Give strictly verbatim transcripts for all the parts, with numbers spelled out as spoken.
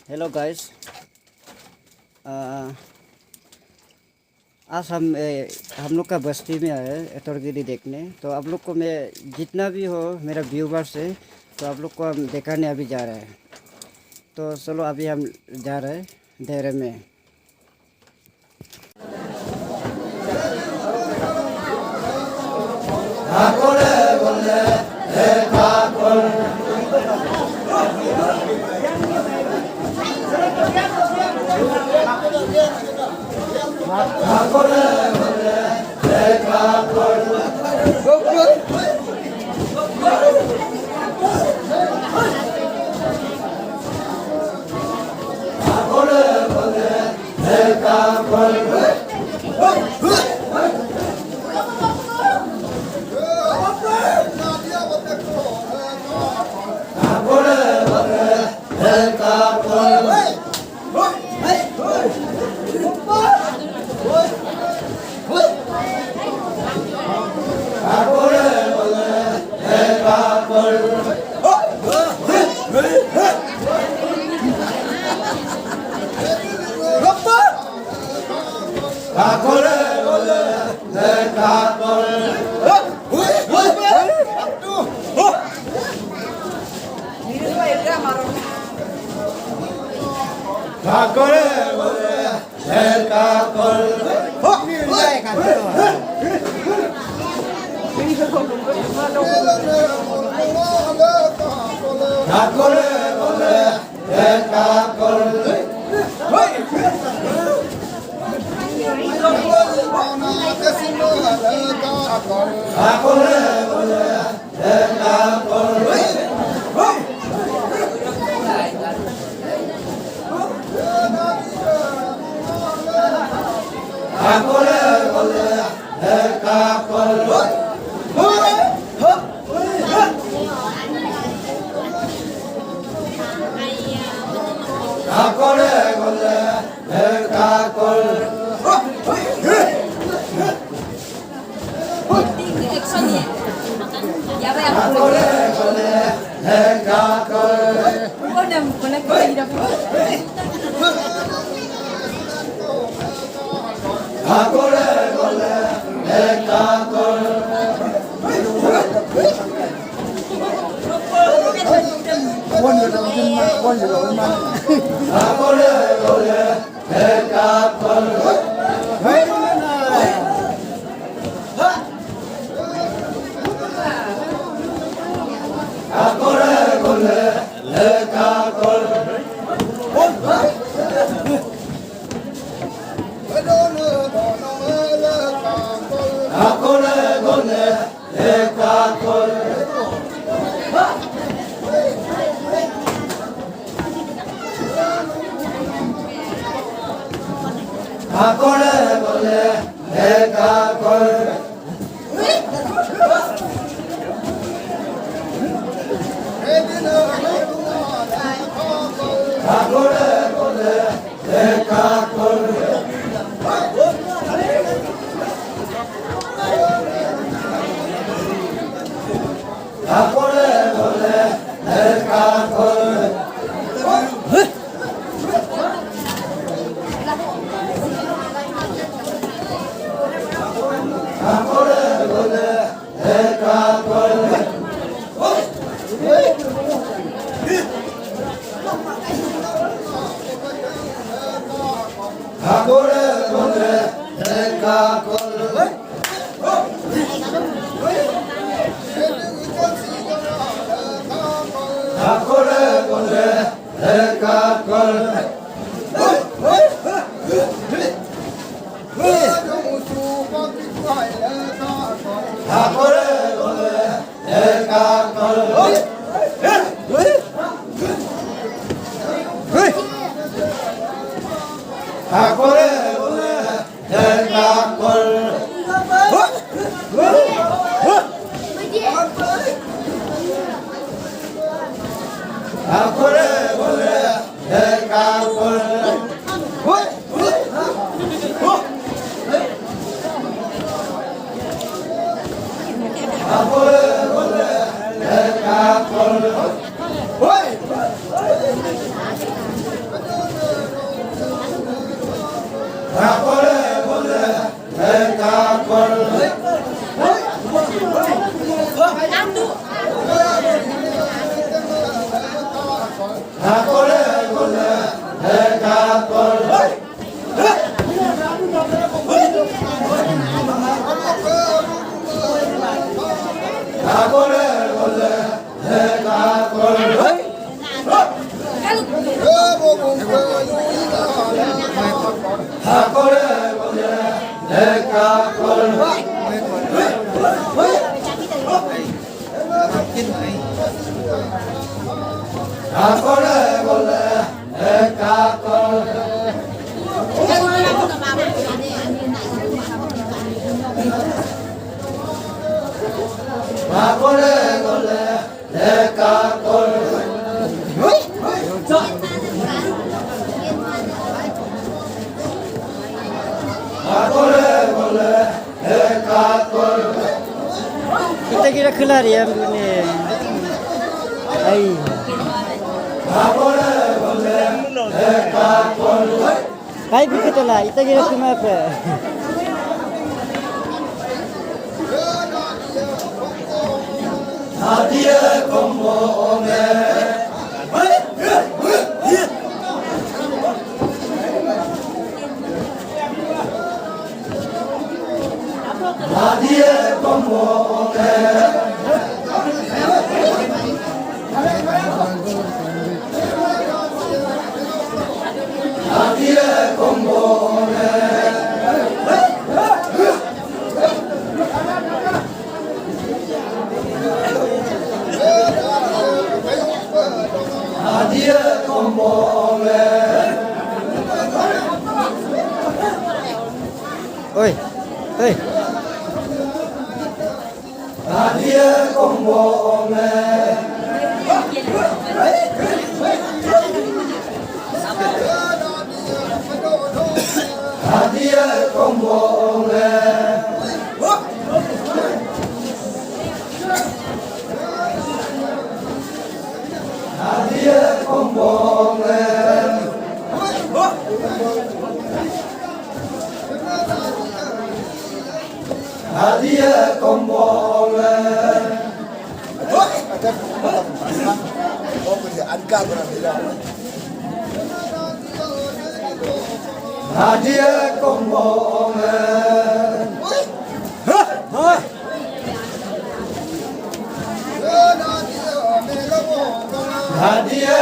Hello guys, आ, आज हम ए, हम लोग का बस्ती में आए हैं एतरगिरी देखने। तो आप लोग को मैं जितना भी हो मेरा व्यूवर्स है, तो आप लोग को हम दिखाने अभी जा रहे हैं। तो चलो अभी हम जा रहे हैं देरे में। Kita kira kelar ya, ini. Hai. Kai bukit lah, ita kira cuma apa? Adie kombo ome. Adie kombo ome. Adie kombo ome. Adie kombo ome. Oi, oi. Adie kombo ome. Adie kombo ome. Adie kombo ome. Adie kombo ome. Adie kombo ome. Adie kombo ome. Adie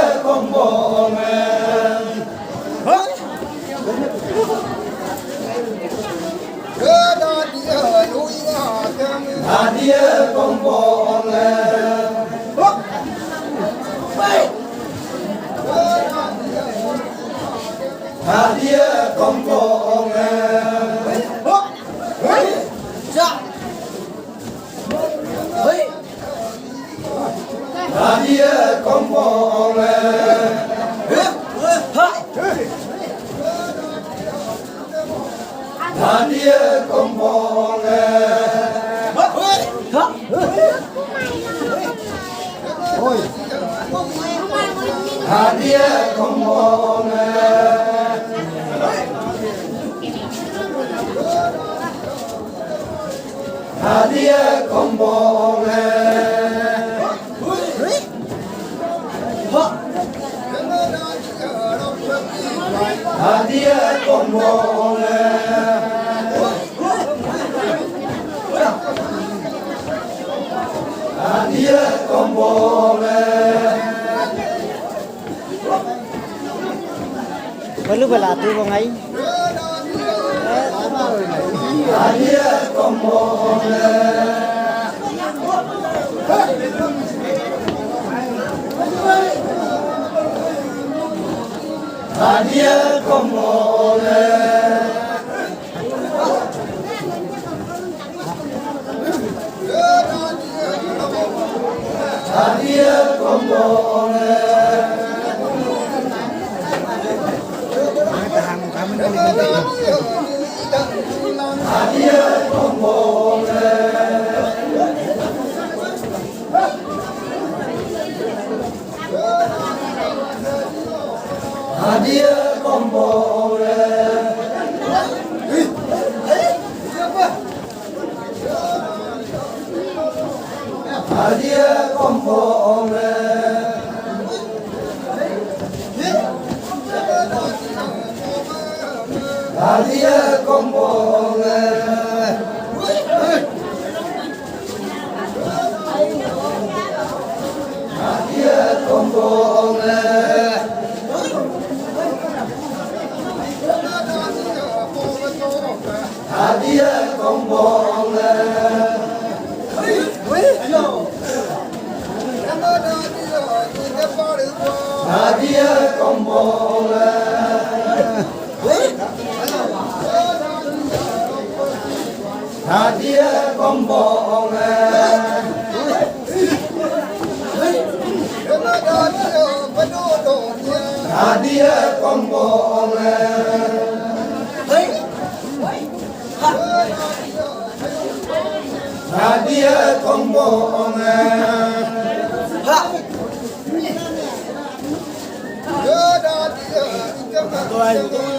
kombo ome. Adie kombo ome. Adie kombo ome. Adie kombo ome. Adie kombo ome. Adie kombo ome. Adie kombo ome. Adie kombo ome. Balu bala tu bangai. Adie kombo ome. Adie kombo ome. Adie kombo ome. Adie kombo ome. Adie kombo ome. Adie kombo ome. Adie kombo ome. Adie kombo ome. Nadia kombo onge. Nadia kombo onge. Nadia kombo onge. Nadia kombo onge.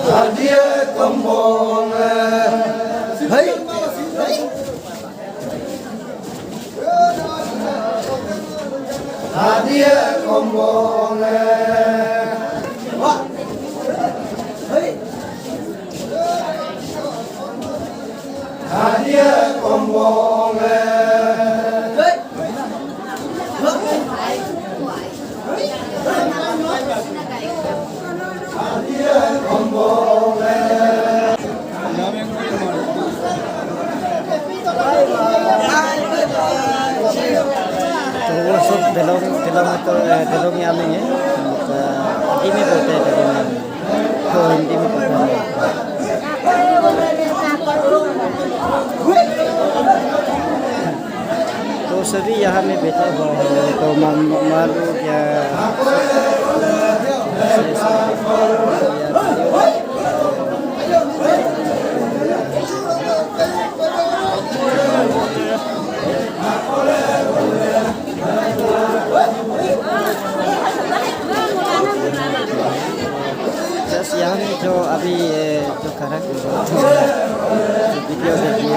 Nadia kombo onge. Hai. Nadia kombo onge. Nadia kombo onge. तो वो सब belong, belong तो, ए, बिलोंग या में है। तो हिंदी में बोलते हैं, बिलोंग में। तो हिंदी में बोलते हैं। तो सभी यहाँ में बैठा हुआ है, तो मा-, मालूम क्या? Just यहाँ में जो अभी, ए, जो करा के जो वीडियो देखिए,